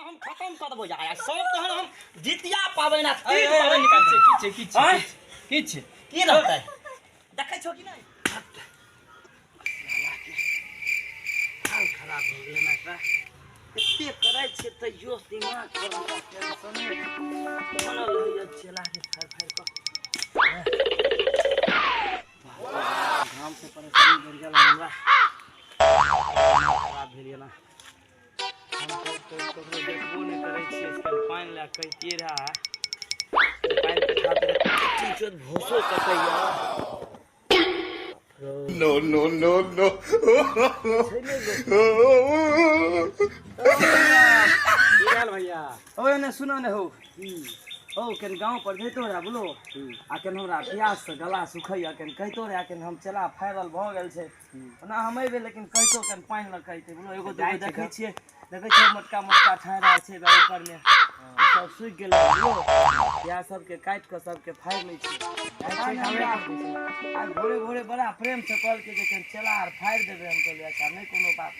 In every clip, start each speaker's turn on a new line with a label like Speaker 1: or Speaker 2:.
Speaker 1: हम खत्म कऽ देबो जा सब तहन हम जितिया पाबनि आ तीज पाबनि निकाल
Speaker 2: की छै की छै
Speaker 1: आँय?
Speaker 2: की छै
Speaker 1: की रहतै देखै छौ कि नहि हाल खराब भऽ गेलै ने एकरा एते करै छियै तैयो दिमाग पर हमरा टेंशने बनल रहैया चेलाके फाड़ि फाड़ि कऽ घामसँ परेशानी बढ़ि गेल हमरा खराब भेल गेल हम ककरो देखबो नहि करै छियै काल्हि पानि लए कहितियै रहए पानिके खातिर भूसो Kataiya
Speaker 3: No, no, no, no.
Speaker 2: की हाल भैया
Speaker 1: ओ ने सुनो ने हो हो केन गाँव पर जैतो रहे बोलो आ केन हमरा प्यास से गला सुखैया केन कहितो रहे केन हम चला फाइरल भऽ गेल छै ओना हम अयबै लेकिन कहितो केन पानि लऽ कहिते बोलो एगो दूगो देखै छियै देखै छियै मोटका मोटका ठाढ़ि आर छै ऊपर मे सब सुखि गेलै बुझलो इएह सबके काटि कऽ सबके फाड़ि लै छियै आइ भोरे भोरे बड़ा प्रेमसँ कहलकै जे कनि चला आर फाड़ि देबै हम कहलियै अच्छा नहि कोनो बात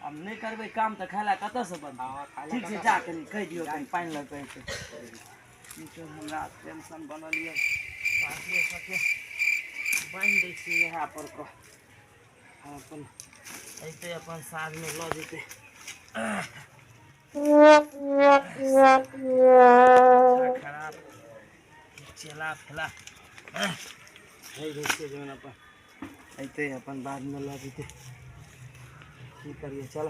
Speaker 1: आब नहि करबै काम तऽ खाय लए कतऽसँ बनतै ठीक छै जा कनि कहि दियौ कनि पानि लऽ कऽ अयतै ई तऽ हमरा टेंशन बनल यऽ सबके बान्हि दै छियै इएह पर कऽ हम अपन अयतै अपन साँझमे लऽ जेतै खराब चला फैला होइ छै जहन अपन अयतै अपन बादमे लऽ जेतै की करियै चल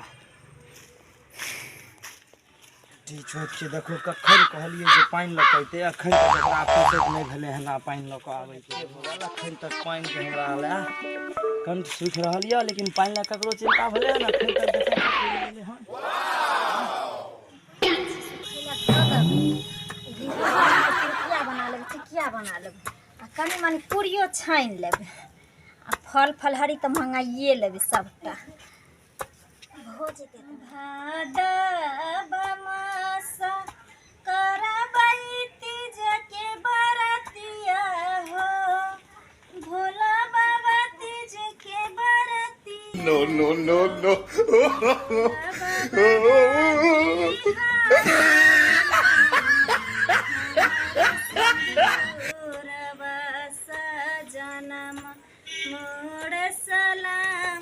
Speaker 1: छोट छै देखो कखन कहलियै जे पानि लऽ कऽ अयतै अखन तक एकरा फुर्सत नहि भेलै हन आ पानि लऽ कऽ आबैके अखन तक पानिके हमरा लए कंठ सूखि रहल यऽ लेकिन पानि लए ककरो चिन्ता भेलै हन अखन तक देखै छियै गेलै हन
Speaker 4: पिरुकिया बना लेबै टिकिया बना लेबै आ कनि मनि पूरियो छानि लेबै आ फल फलहरी तऽ मङ्गाइए लेबै सभटा भऽ जेतै भादव मास करबै तीजके बरतिया हो भोला बाबा तीजके बरतिया
Speaker 3: No, no, no, no.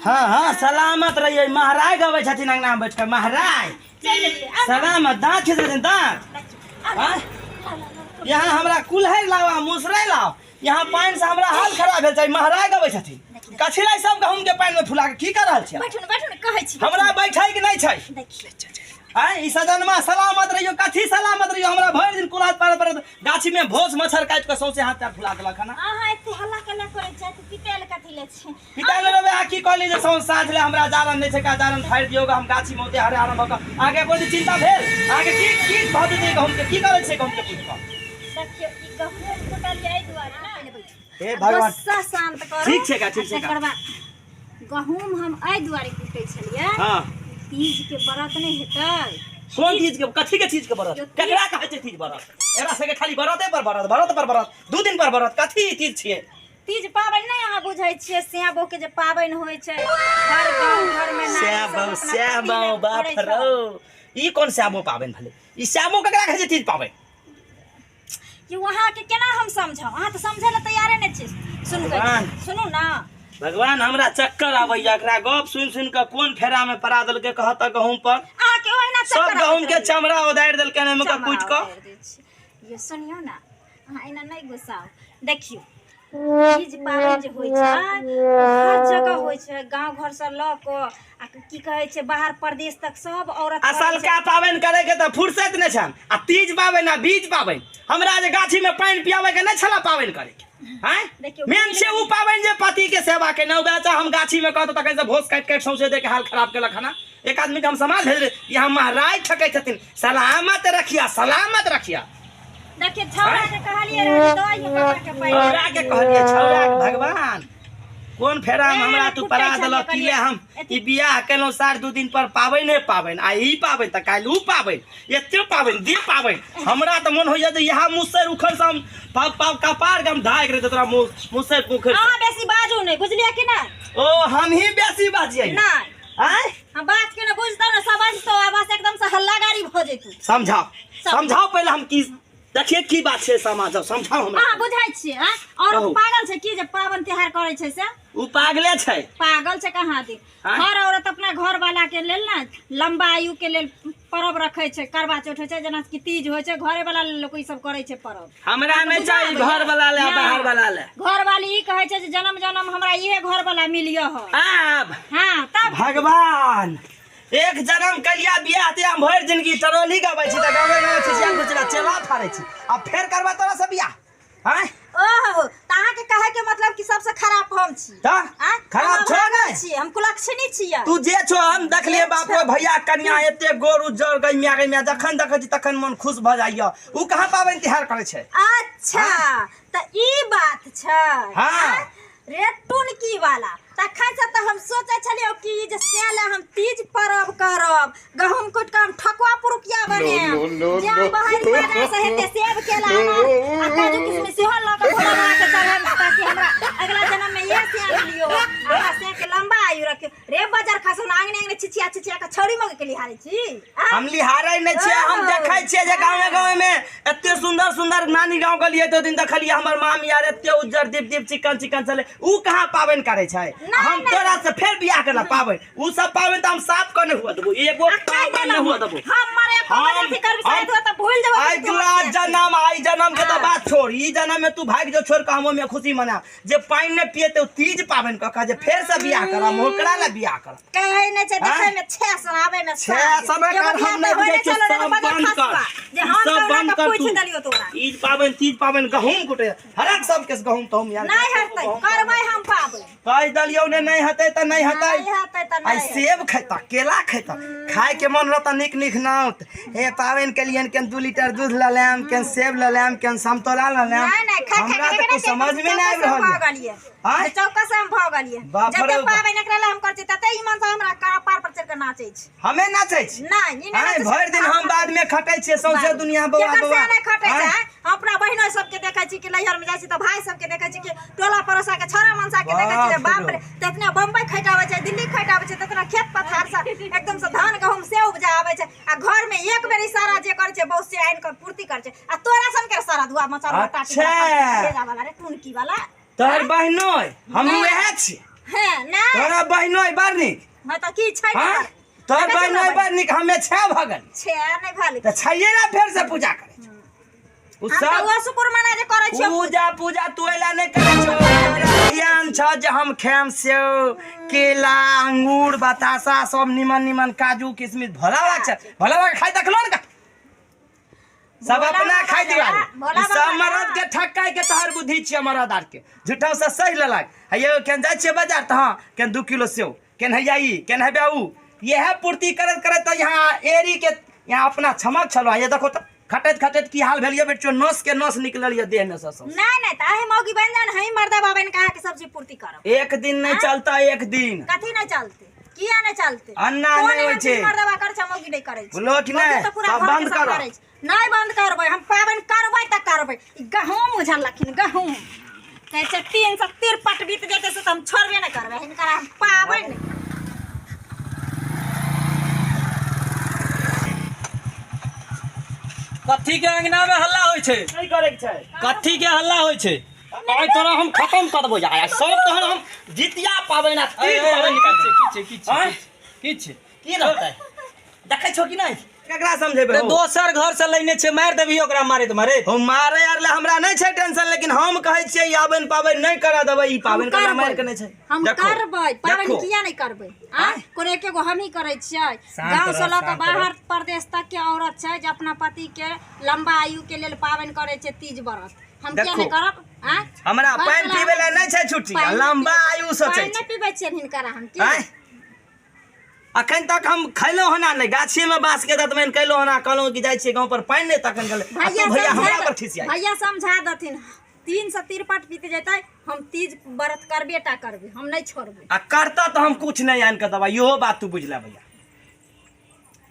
Speaker 1: हाँ हाँ सलामत रहिए महाराज गबै छथिन अंगना में बैठ के महाराज सलामत दाँत खींच छथिन दाँत आँय? यहाँ हमरा कुल्हड़ लाओ आ मुसरे लाओ यहाँ पानि से हमरा हाल खराब भेल छै महाराज गबै छथिन कथी लै सब गहूम के पानि में फुला के की कर रहल छियै
Speaker 4: बैठू ने बैठू ने कहै छी
Speaker 1: हमरा बैठै के नहि छै
Speaker 4: देखियौ
Speaker 1: आँय ई सजनमा सलामत रहियो कथी सलामत रहियो हमरा भरि दिन कुल्हाड़ पारत पारत गाछी में भोस मच्छर काटि कऽ सौंसे हाथ पैर फुला देलक हन
Speaker 4: अहाँ एते हल्ला केला करै छी तऽ पितायल कथी ले छै
Speaker 1: पिता ले लेबै अहाँ की कहली जे सौं साँझ ले हमरा जारन नहि छै का जारन फाड़ि दियौ हम गाछी में ओते हरे आरम्भ भऽ कऽ अहाँके कोइ चिंता भेल अहाँके की की भऽ जेतै गहूँमके की करै छै गहूँमके पूछि कऽ
Speaker 4: देखियौ ई गहूँम कुटलियै एहि दुआरे ने पहिले बैठू
Speaker 1: हे भगवान
Speaker 4: गुस्सा शांत करू
Speaker 1: ठीक छै का, ठीक छै का।
Speaker 4: तकर बाद गहूँम हम एहि दुआरे कुटै छलियै
Speaker 1: हँ
Speaker 4: तीज के व्रत नहि हेतै
Speaker 1: कोन चीज के कथी के चीज के व्रत केकरा कहै छै तीज व्रत एकरा सबके खाली व्रते पर व्रत व्रत पर व्रत दू दिन पर व्रत कथी ई चीज छियै
Speaker 4: तीज पाबनि नहि अहाँ बुझै छियै श्याबो के जे पाबनि होइ छै हर गाँव घर में नारी सब
Speaker 1: श्याबो
Speaker 4: अपना
Speaker 1: श्याबो
Speaker 4: पति लए
Speaker 1: बाप
Speaker 4: करै छै।
Speaker 1: रौ ई कोन श्यामो पाबनि भेलै ई श्यामो केकरा कहै छै तीज पाबनि
Speaker 4: कि अहाँके केना हम समझाउ अहाँ तऽ समझै लए तैयारे नहि छी सुनू
Speaker 1: भगवान।
Speaker 4: सुनू ना
Speaker 1: भगवान हमरा चक्कर आबैया एकरा गप सुनि सुनि कऽ कोन फेरा में पड़ा देलकै कहत गहूम पर
Speaker 4: अहाँके ओहिना
Speaker 1: सब
Speaker 4: चक्कर
Speaker 1: गहूम के
Speaker 4: आबैत रहैए।
Speaker 1: चमड़ा उदारि देलकै ओहिमे कऽ
Speaker 4: चमड़ा
Speaker 1: कुटि कऽ
Speaker 4: उतारि दै छी। ये सुनियौ ने अहाँ एना नहि गुस्साउ देखियौ तीज पाबनि जे होइ छै हर जगह होइ छै गाँव घरसँ लऽ कऽ आ की कहै छै बाहर परदेश तक सब औरत
Speaker 1: आ
Speaker 4: करै छै।
Speaker 1: सलका पाबनि करे के तऽ फुर्सत नहि छनि आ तीज पाबनि आ बीज पाबनि हमरा जे गाछी में पानि पियाबै के नहि छला पाबनि करे के आँय
Speaker 4: देखियौ,
Speaker 1: मेन छै ओ पाबनि जे पति के सेवा केने ओ बेचा हम गाछी में कहत तखन से भोस काटि काटि सौंसे दे के हाल खराब केलक हना एक आदमी के हम समाज भेज यहाँ महाराज ठकै छथिन सलामत रखिया सलामत रखिया
Speaker 4: देखिए छौड़ा के कहलिए रहे दो ये पापा के पैर
Speaker 1: छौड़ा के कहलिए छौड़ा के भगवान कोन फेरा में हमरा तू
Speaker 4: कुटै
Speaker 1: पड़ा
Speaker 4: छलियै
Speaker 1: देलक की ले
Speaker 4: कहलियै,
Speaker 1: हम ई बियाह केलहुँ सार दू दिन पर पाबनि पाबनि आ ई पाबनि तऽ काल्हि ऊ पाबनि एते पाबनि दिन पाबनि हमरा तऽ मन होइया जे इएह मुसर उखड़ से हम पाप पाप कपार के हम धाइक रहे तोरा मुँह मुसर उखड़
Speaker 4: अहाँ बेसी बाजू नहि बुझलियै कि नहि
Speaker 1: ओ हम ही बेसी बाजियै
Speaker 4: नहि
Speaker 1: आँय
Speaker 4: हम बात के ने बुझतौ ने समझतौ आवाज एकदम से हल्ला गाड़ी भऽ भऽ जैतू।
Speaker 1: समझाओ, समझाओ पहिले हम की देखिए की बात छै, समाज समझाओ हमरा।
Speaker 4: अहाँ बुझै छियै आँय? और
Speaker 1: कहू।
Speaker 4: पागल छै की जे पाबनि तिहार करै छै से?
Speaker 1: ओ पागले छै।
Speaker 4: पागल छै कहाँ दिन।
Speaker 1: आँय?
Speaker 4: हर औरत अपना घर वाला के लेल ने लंबा आयु के लेल पर्व रखै छै, करवा चौथ होइ छै, जेना कि तीज होइ छै, घरे वाला लोक ई सब करै छै पर्व।
Speaker 1: हमरा नहि चाही घर वाला ले, बाहर वाला ले।
Speaker 4: घर वाली ई कहै छै जे जन्म जन्म हमरा इहे घर वाला मिलियो हो।
Speaker 1: आब
Speaker 4: हाँ तब
Speaker 1: भगवान एक जन्म कलिया बियाह ते हम भरि जिंदगी टरोली गबै छी तऽ गावे गावे छिसिया गुजरा चेला फाड़ै छी, आ फेर करबा तोरा से बियाह? आँय?
Speaker 4: ओहो, तऽ अहाँके कहै के मतलब कि सबसे खराब हम छी?
Speaker 1: तऽ
Speaker 4: आँय?
Speaker 1: खराब
Speaker 4: हम
Speaker 1: छो
Speaker 4: अभागल
Speaker 1: नहि?
Speaker 4: छी, हम कुलक्षणी छियै।
Speaker 1: तू जे छो हम देखलियै बाप रे भैया कनिया एते गोर उज्जर गैमिया गैमिया, जखन देखै छी तखन मन खुश भऽ जाइया। उ कहाँ पाबनि तिहार करै छै?
Speaker 4: अच्छा तऽ ई बात छै।
Speaker 1: हाँ।
Speaker 4: आँय? रे टुनकी वाला, तखन से तऽ हम सोचै छलियै कि ई जे साल हम तीज पर्व करब, गहूम कुटि कऽ हम ठकुआ पुरुकिया बनायब,
Speaker 3: No, no, no,
Speaker 4: जे हम
Speaker 3: no.
Speaker 4: बाहर बाजार से हेतै सेब केला अनार आ काजू किशमिश सेहो लऽ कऽ भोला बाबा के चढ़ायब, ताकि हमरा अगला जन्म में इएह सेब लियो, हमरा सेब के लंबा आयु रखियो। रे बाजार खासो आंगने आंगने छिछिया छिछिया के छौड़ी मग के लिहारै छी? आ?
Speaker 1: हम लिहारै नहि छियै, हम देखै छियै जे गाँवे गाँवे में एते सुंदर सुंदर नानी गाँव गेलियै तऽ ओहि दिन देखलियै हमर मामी आर एते उज्जर दीप दीप चिकन चिकन छलै, उ कहाँ पाबनि करै छै?
Speaker 4: नहि,
Speaker 1: हम
Speaker 4: नहि।
Speaker 1: तोरा से फेर बियाह करला पाबनि, उ सब पाबनि तऽ हम साफ कऽ नहि हुअ देबो, एगो
Speaker 4: आ कहि
Speaker 1: पाबनि नहि हुअ
Speaker 4: देलहुँ
Speaker 1: देबो।
Speaker 4: हम मरे
Speaker 1: हम
Speaker 4: अथी करबी शायद हुआ तऽ भूलि जेबो कि तू
Speaker 1: अगिला
Speaker 4: हमर से।
Speaker 1: जन्म आई जन्म के तऽ
Speaker 4: हाँ।
Speaker 1: बात छोड़, ई जन्म में तू भागि जो छोड़ कऽ हम ओहिमे खुशी मनायब। जे पानि नहि पियेतै ओ तीज पाबनि कऽ कऽ जे फेर से बियाह करब, ओकरा लए बियाह करब।
Speaker 4: कहै नहि छै, देखै
Speaker 1: आँय?
Speaker 4: में छह सुनाबै में
Speaker 1: छह
Speaker 4: सात।
Speaker 1: समय
Speaker 4: एगो
Speaker 1: कर
Speaker 4: बियाह
Speaker 1: हम नहि
Speaker 4: तऽ होय
Speaker 1: बुझै
Speaker 4: नहि
Speaker 1: छियै,
Speaker 4: छलौ,
Speaker 1: सब
Speaker 4: बगल
Speaker 1: बंद कर।
Speaker 4: खसबा। जे
Speaker 1: ई
Speaker 4: हम
Speaker 1: सब
Speaker 4: कहुना
Speaker 1: बंद
Speaker 4: कऽ
Speaker 1: कर
Speaker 4: पूछि
Speaker 1: तू।
Speaker 4: देलियौ तोरा।
Speaker 1: तीज पाबनि, तीज पाबनि गहूम कुटै हरक सबके गहूम तहूम यार
Speaker 4: नहि हेतै, करबै हम पाबनि।
Speaker 1: कहि देलियौ ने, नहि हेतै तऽ नहि हेतै।
Speaker 4: नहि हेतै तऽ
Speaker 1: आइ
Speaker 4: नहि हेतै।
Speaker 1: सेब खैता, केला खैता, खाय के मन रहता नीक नीक नाउत। हे पाबनि केलियन, केन 2 लीटर दूध लऽ लेम, केन सेब लऽ लेम, केन समतोला लऽ लेम।
Speaker 4: नहि नहि, खा खा
Speaker 1: हमरा
Speaker 4: के
Speaker 1: तऽ कुछ समझ में नहि आबि रहल
Speaker 4: भऽ
Speaker 1: यऽ।
Speaker 4: गेलियै।
Speaker 1: आँय?
Speaker 4: चौकस हम भऽ गेलियै।
Speaker 1: बाप रे
Speaker 4: जते
Speaker 1: बाप।
Speaker 4: पाबनि एकरा लए हम करै छियै तते ईमान से हमरा कपार पर चढ़ि कऽ नाचै छै।
Speaker 1: हमे नाचै छी?
Speaker 4: नहि, ई नहि
Speaker 1: आँय,
Speaker 4: नाचै छै।
Speaker 1: भरि दिन हम बाद में खटै छियै सौंसे दुनिया बौआ
Speaker 4: केकर
Speaker 1: बौआ।
Speaker 4: से नहि खटै छै?
Speaker 1: आँय?
Speaker 4: आँय? हम अपना बहिनो सबके देखै छी कि नैहर में जाइ छी तऽ भाय सबके देखै छी कि टोला पड़ोसा के छोरा मनसा के देखै छी,
Speaker 1: बाप रे।
Speaker 4: बाप रे, तेतना बम्बई खटाबै छै, दिल्ली खटाबै छै, तेतना खेत पथार से एकदम से धान गहूम से उपजा आबै छै, आ घर में एक बेर इशारा जे करै छै बहुत से आनि कऽ पूर्ति करै छै, आ तोरा सन के सारा धुआ मचार
Speaker 1: अच्छा।
Speaker 4: वाला रे टुनकी वाला।
Speaker 1: तोहर बहिनोय हम
Speaker 4: नहि।
Speaker 1: उएह छी।
Speaker 4: हैं नहि।
Speaker 1: तोरा बहिनोय बड़ नीक।
Speaker 4: हाँ तऽ की छै?
Speaker 1: हाँ? तोहर
Speaker 4: देखै छी
Speaker 1: बहिनोय
Speaker 4: ने।
Speaker 1: बड़ नीक, हमे छह भगल
Speaker 4: छै नहि भेल
Speaker 1: तऽ छैये ना फेर से पूजा करै छै उ
Speaker 4: हम तऽ
Speaker 1: सब
Speaker 4: ओ शुक्र मना जे करै छियै।
Speaker 1: पूजा पूजा तू एला नहि करै छौ, तोरा ज्ञान छ जे हम खायम सेव केला अंगूर बतासा सब निमन निमन काजू किशमिश। भोला बाबा छै, भोला बाबा के खाइ देखलो ने का? सब
Speaker 4: भोला
Speaker 1: अपना
Speaker 4: बाबा
Speaker 1: खाइ
Speaker 4: रे,
Speaker 1: दिवारी
Speaker 4: भोला
Speaker 1: ई सब
Speaker 4: बाबा
Speaker 1: मरद
Speaker 4: रे।
Speaker 1: के ठकाइ के तोहर बुद्धि छियै मरद आर के झूठा से सही लेलक। हैयो केन जाइ छियै बाजार तऽ हाँ केन 2 किलो सेव, केन हैया ई, केन हैबे ऊ, इएह पूर्ति करैत करैत तऽ यहाँ एरी के यहाँ अपना छमक छलो। ये देखो तऽ खटैत खटैत की हाल भेल ये बेटियो, नस के नस निकलल ये देह में से सब।
Speaker 4: नहीं नहीं, तऽ अहीं मौगी बनि जान, हहीं मर्दा बाबा ने कहा के सब्जी पूर्ति करब।
Speaker 1: एक दिन नहीं चलता, एक दिन
Speaker 4: कथी नहीं चलते? किया नहीं चलते?
Speaker 1: अन्ना
Speaker 4: कोन
Speaker 1: नहि होइ
Speaker 4: एहन
Speaker 1: छै।
Speaker 4: चीज मर्दबा करै छै, मौगी नहि करै छै?
Speaker 1: बोलो कि
Speaker 4: मौगी
Speaker 1: नहि?
Speaker 4: तऽ पूरा
Speaker 1: सब
Speaker 4: घर के
Speaker 1: बंद
Speaker 4: सब
Speaker 1: करऽ।
Speaker 4: करै छै। नहि बंद करबै हम, पाबनि करबै तऽ करबै। ई गहूम उझलखिन, गहूम कहै छै 363 बीत जेतै से तऽ हम छोड़बे नहि करबै हिनकर हम पाबनि।
Speaker 2: कथी के अंगना में हल्ला होइ छै?
Speaker 1: नहि करै के छै।
Speaker 2: कथी के हल्ला होइ छै?
Speaker 1: आइ तोरा हम खत्म कर देबो यार, सब तोहर हम जितिया पाबनि आ तीज पाबनि निकालि
Speaker 2: की छै? की छै?
Speaker 1: आँय?
Speaker 2: की छै?
Speaker 1: की रहतै? देखै छौ कि नहि? केकरा समझेबै
Speaker 2: रे
Speaker 1: हौ?
Speaker 2: दोसर घर से लेने छै, मारि देबही ओकरा मारैत मारैत।
Speaker 1: हम मारे आर ले हमरा नहि छै टेंशन, लेकिन हम कहै छियै ई आबनि पाबनि नहि करऽ देबै, ई
Speaker 4: हम
Speaker 1: पाबनि ककरा मारि के
Speaker 4: करबै
Speaker 1: नहि छै।
Speaker 4: हम
Speaker 1: देखो,
Speaker 4: करबै पाबनि।
Speaker 1: देखो।
Speaker 4: किया नहि करबै? आँय, कोनो एके गो हमही करै छियै?
Speaker 2: शान्त
Speaker 4: गाँव से
Speaker 2: रह,
Speaker 4: लऽ कऽ
Speaker 2: शान्त रह।
Speaker 4: बाहर प्रदेश तक के औरत छै जे अपना पति के लंबा आयु के लेल पाबनि करै छै तीज व्रत, हम किया
Speaker 1: देखो।
Speaker 4: नहि करब? आँय?
Speaker 1: हमरा
Speaker 4: घर
Speaker 1: पानि
Speaker 4: वाला
Speaker 1: पीबै लए नहि छै छुट्टी,
Speaker 4: पानि नहि
Speaker 1: लंबा
Speaker 4: पीबै-
Speaker 1: आयु सोचै
Speaker 4: पानि
Speaker 1: छै।
Speaker 4: नहि पीबै छियनि हिनकर हम की?
Speaker 1: आँय? अखन तक हम खैलहुँ हना नहि, गाछीमे बाँस के दतमनि कयलहुँ हना, कहलहुँ कि जाइ छियै गाँव पर पानि नहि तखन गेलै। आ
Speaker 4: भैया
Speaker 1: तू भैया
Speaker 4: समझा
Speaker 1: हमरा पर खिसियाइ।
Speaker 4: भैया समझा दथिन, 363 बीत जेतै हम तीज व्रत करबे टा करबै, हम नहि छोड़बै।
Speaker 1: आ करतऽ तऽ हम कुछ नहि आनि कऽ देबै, इहो बात तू बुझि ले भैया।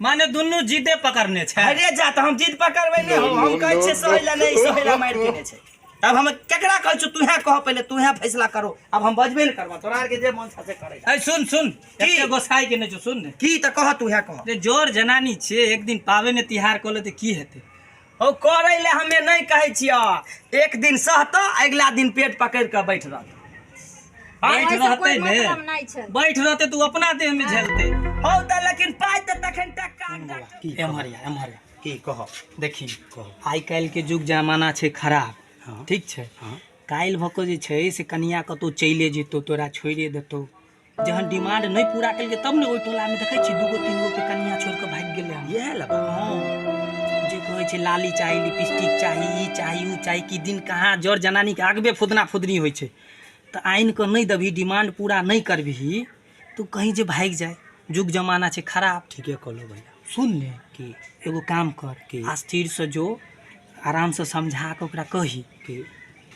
Speaker 2: माने दुनू जिदे पकड़ने छै।
Speaker 1: अरे जा, तऽ हम जिद पकड़बै नहि हौ, हम कहै छियै सही लए नहि, सही लए मारि देने छै। तब हम केकरा कहै छु तू कह पहिले तू फैसला करो अब हम बजबे न करबा तोरा आर के जे मन से करे
Speaker 2: ऐ सुन सुन
Speaker 1: की?
Speaker 2: एते गोसाई के नहि छौ सुन ने
Speaker 1: की त कह तू कह
Speaker 2: जे जोर जनानी छियै एक दिन पाबनि तिहार कऽ लेतै की हेतै
Speaker 1: हो करै ले हमे नहीं कहै छियै एक दिन सहतो अगिला दिन पेट पकड़ के बैठ रहत
Speaker 2: बैठ
Speaker 4: ओहिसँ
Speaker 2: रहतै
Speaker 4: कोइ
Speaker 2: ने
Speaker 4: मतलब नहि छै
Speaker 2: बैठ रहतै तऽ ओ अपना देह में झेलतै
Speaker 1: हो त लेकिन पाइ त तखन टक्का
Speaker 2: एम्हर या एम्हर या
Speaker 1: की कह
Speaker 2: देखी आइ काल्हि के युग जमाना छै खराब
Speaker 1: हाँ।
Speaker 2: ठीक छै
Speaker 1: हाँ।
Speaker 2: काल्हि भऽ कऽ जे छै से कनिया कतहु चलिए जेतौ तोरा छोड़िए देतौ जहन डिमांड नहि पूरा केलकै तब ने ओहि टोलामे देखै छी दूगो तीन गो के कनिया छोड़ि कऽ भागि गेलै हन
Speaker 1: इएह लगा
Speaker 2: हँ जे कहै छै लाली चाही लिपस्टिक चाही ई चाही ओ चाही कि दिन कहाँ जर जनानीके आगबे फुदना फुदनी होइ छै तऽ आनि कऽ नहि देबही डिमांड पूरा नहि करबिही तऽ कहीं जे भागि जाय युग जमाना छै खराब
Speaker 1: ठीके कहलो भैया
Speaker 2: सुन ने
Speaker 1: की
Speaker 2: एगो काम कर
Speaker 1: की?
Speaker 2: स्थिरसँ जो आरामसँ समझा कऽ ओकरा कही
Speaker 1: की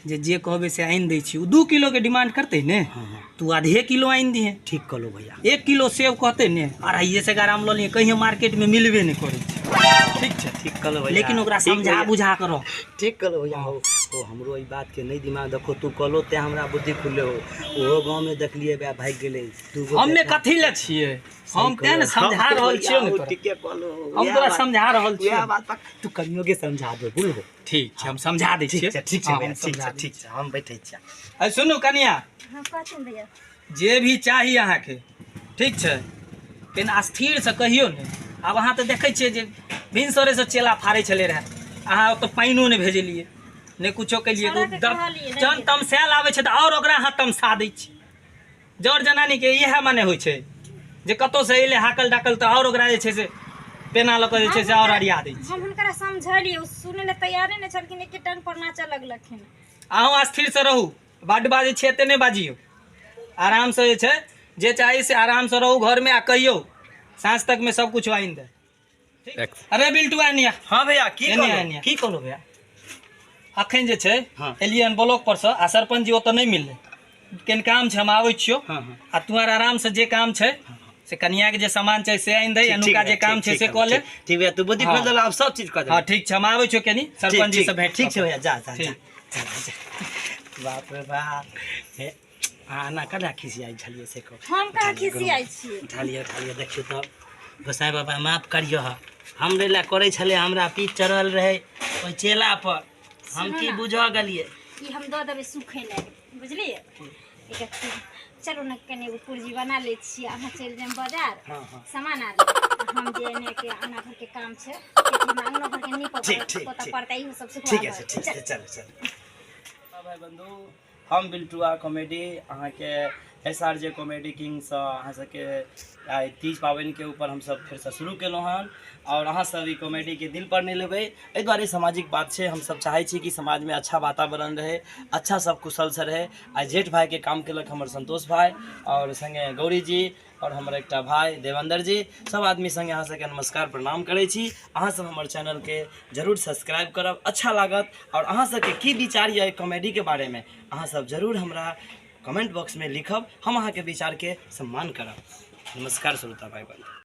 Speaker 2: जे जे कहबै से आनि दै छी ओ 2 किलोके डिमांड करतै ने
Speaker 1: हाँ हाँ
Speaker 2: तू आधे किलो आनि दिहे
Speaker 1: ठीक कहलो भैया
Speaker 2: 1 किलो सेब कहतै ने 250 ग्राम लऽ लिहे कहियो मार्केटमे मिलबे नहि करै छै ठीक छै
Speaker 1: ठीक कहलो भैया
Speaker 2: लेकिन ओकरा
Speaker 1: ठीक
Speaker 2: समझा
Speaker 1: भैया।
Speaker 2: बुझा कऽ रख
Speaker 1: ठीक कहलो भैया हो ओ हमरो ई बात के नहीं दिमाग देखो तू कहलो ते हमरा बुद्धि खुलले हो ओहो गांव में देखलिए बे भाग गेलै दूगो
Speaker 2: हमे
Speaker 1: बेटा।
Speaker 2: कथी लए छियै हम तें ने समझा रहल छियौ ने तोरा
Speaker 1: ठीके कहलो
Speaker 2: हम तोरा समझा रहल
Speaker 1: वएह
Speaker 2: छियौ
Speaker 1: बात तू कनियो के समझा दे बुझलो
Speaker 2: ठीक छै हम समझा दै
Speaker 1: ठीक
Speaker 2: छियै
Speaker 1: छै ठीक छै
Speaker 2: हाँ,
Speaker 1: भैया
Speaker 2: हम
Speaker 1: ठीक छै
Speaker 2: समझा दै
Speaker 1: ठीक छै हम बैठै छियै
Speaker 2: छियै। सुनू कनिया
Speaker 4: हाँ कहथिन भैया
Speaker 2: जे भी चाही अहाँके ठीक छै लेकिन स्थिरसँ कहियौ ने आब अहाँ तऽ देखै छियै जे भिनसरेसँ चेला फाड़ै छलै रहए अहाँ ओतऽ पानिओ नहि भेजलियै नहि कुछो केलियै
Speaker 4: छोड़ाके कहलियै, नहि
Speaker 2: जहन तमसायल आबै छै तऽ आओर ओकरा अहाँ तमसा दै छियै जर जनानीके इएह माने होइ छै जे कतहुसँ एलै हाकल डाकल तऽ आओर ओकरा जे छै से पेना लऽ कऽ जे छै से आओर अरिया दै छै
Speaker 4: हम हुनकरा समझलियै ओ सुनै लए तैयारे नहि छलखिन एके टंग पर नाचऽ लगलखिन
Speaker 2: अहूँ स्थिरसँ रहू बड्ड बाजै छियै एते नहि बाजियौ आरामसँ जे छै जे चाही से आरामसँ रहू घरमे आ कहियौ साँझ तकमे सब किछु आनि दे अरे बिल्टू आनिया
Speaker 1: हाँ भैया की
Speaker 2: एने
Speaker 1: कहलो
Speaker 2: एने।
Speaker 1: की कहलो भैया
Speaker 2: अखन जे छै
Speaker 1: हाँ।
Speaker 2: एलियै हन ब्लॉक पर से आ सरपंच जी ओतऽ नहि मिललै केन काम छै हम आबै छियौ
Speaker 1: हाँ, हाँ।
Speaker 2: आ तू आर आराम से जे काम छै से कनिया के जे सामान छै से आनि दे
Speaker 1: ठीक
Speaker 2: अनुका
Speaker 1: भैया,
Speaker 2: जे काम
Speaker 1: ठीक,
Speaker 2: छै
Speaker 1: ठीक
Speaker 2: से
Speaker 1: हम,
Speaker 2: कऽ ले
Speaker 1: ठीक ठीक भैया तू बुद्धि
Speaker 2: हाँ।
Speaker 1: खोल देला अब सब चीज कऽ
Speaker 2: हाँ
Speaker 1: देबै
Speaker 2: ठीक छै हम आबै छियौ कनी सरपंच जी
Speaker 1: ठीक,
Speaker 2: से भेंट
Speaker 1: ठीक छै
Speaker 2: कऽ
Speaker 1: भैया जा जा जा
Speaker 2: ठीक।
Speaker 1: जा, जा। बाप रे बाप हे अहाँ एना कना खिसियाइ छलियै से कहू
Speaker 4: हम कहाँ खिसियाइ छियै
Speaker 1: उठा लिअ उठा लिअ देखियौ तऽ गोसाइ बाबा माफ करियौ हमरे लए करै छलै हमरा पीठ चढ़ल रहै ओहि चेला पर हम की
Speaker 4: सुनू ना।
Speaker 1: बुझऽ गेलियै
Speaker 4: ई हम दऽ देबै सुखै लए बुझलियै एक चलू ने कनि एगो पुर्जी बना लै छियै अहाँ चलि जायब बाजार
Speaker 1: हाँ, हाँ।
Speaker 4: सामान आनब हम जे एने के अंगना घरके काम छै कियाकि हमरा अंगनो घरके नीपऽ
Speaker 1: ठीक,
Speaker 4: पड़त
Speaker 1: ठीक,
Speaker 4: पोतऽ
Speaker 1: ठीक।
Speaker 4: पड़तै इहो सब
Speaker 1: ठीक
Speaker 4: सुखबाबऽ
Speaker 1: छै ठीक छै चलू चलू
Speaker 5: भाई बंधु हम बिल्टुआ कॉमेडी अहाँके एस आर जे कॉमेडी किंगसँ अहाँ सबके आइ तीज पाबनिके ऊपर हमसब फेरसँ शुरू केलहुँ हन आओर अहाँ सब ई कॉमेडीके दिल पर नहि लेबै एहि दुआरे सामाजिक बात छै हमसब चाहै छी कि समाजमे अच्छा वातावरण रहै अच्छा सब कुशलसँ रहै आइ जेठ भाइके काम केलक हमर संतोष भाइ आओर सङ्गे गौरी जी आओर हमर एकटा भाय देवेंद्र जी सब आदमी सङ्गे अहाँ सबके नमस्कार प्रणाम करै छी अहाँ सब हमर चैनलके जरूर सब्सक्राइब करब अच्छा लागत आओर अहाँ सबके की विचार यऽ कॉमेडीके बारेमे अहाँ सब जरूर हमरा कमेंट बॉक्समे लिखब हम अहाँके विचारके सम्मान करब नमस्कार श्रोता भाइ बन्धु।